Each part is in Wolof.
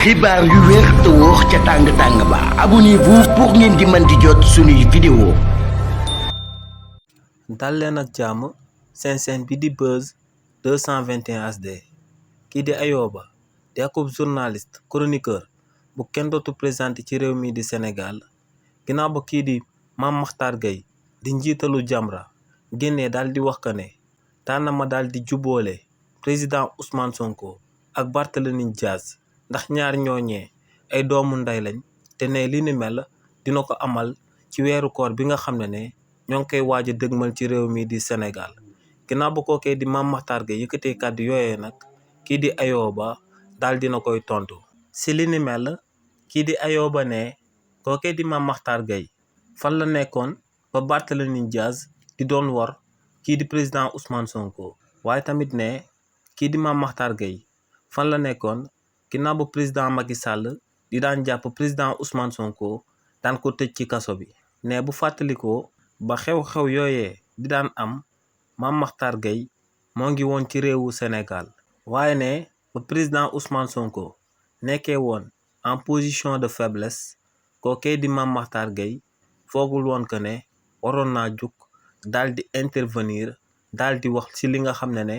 xibaar yu wér te wóor ca tàng-tàng ba abonnez-vous pour ngeen di mën di jot suñuy vidéo. dal leen ak jàmm seen chaîne bi di Buzz 221 HD kii di Ayoba di akub journaliste chroniqueur bu kenn dootu présenté ci réew mi di Sénégal ginnaaw ba kii di Mame Mactar Gueye di njiitalu Jamra génnee daal di wax que ne tànnama daal di jubboole président Ousmane Sonko ak Barthélémy Dias ndax ñaar ñooñee ay doomu ndey lañ te ne li ni mel dina ko amal ci weeru koor bi nga xam ne ñoo ngi koy waaj a dëgmal ci réew mi di Sénégal ginnaaw ba kookee di Mame Mactar Gueye yëkkatee kàddu yooyee nag kii di Ayoba daal dina koy tontu si li ni mel kii di Ayoba ne kookee di Mame Mactar Gueye fan la nekkoon ba Barthélémy Dias di doon wor kii di président Ousmane Sonko waaye tamit ne kii di Mame Mactar Gueye fan la nekkoon ginnaaw ba président Macky Sall di daan jàpp président Ousmane Sonko daan ko tëj ci kaso bi ne bu fàttalikoo ba xew-xew yooyee di daan am Mame Mactar Gueye moo ngi woon ci réewu Sénégal waaye ne ba président Ousmane Sonko nekkee woon en position de faiblesse kookee di Mame Mactar Gueye foogul woon que ne waroon naa jug daal di intervenir daal di wax ci li nga xam ne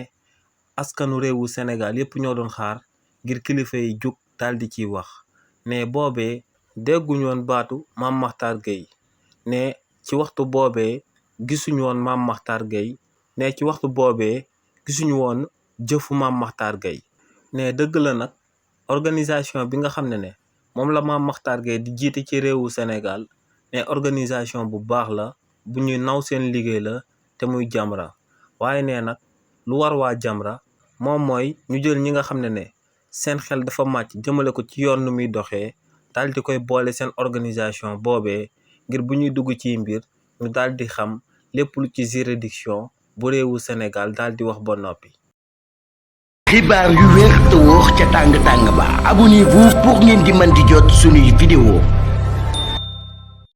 askanu réewu Sénégal yépp ñoo doon xaar ngir kilifa yi jug daal di ciy wax ne boobee dégguñu woon baatu Mame Mactar Gueye ne ci waxtu boobee gisuñu woon Mame Mactar Gueye ne ci waxtu boobee gisuñu woon jëfu Mame Mactar Gueye ne dëgg la nag organisation bi nga xam ne moom la Mame Mactar Gueye di jiite ci réewu Sénégal ne organisation bu baax la bu ñuy naw seen liggéey la te muy Jamra waaye ne nag lu war waa Jamra moom mooy ñu jël ñi nga xam ne seen xel dafa màcc jëmale ko ci yoon nu muy doxee daal di koy boole seen organisation boobee ngir bu ñuy dugg ci mbir ñu daal di xam lépp lu ci juridiction bu réewu Sénégal daal di wax ba noppi. xibaar yu wér te wóor ca tàng-tàng ba abonnez-vous pour ngeen di mën di jot suñuy vidéo.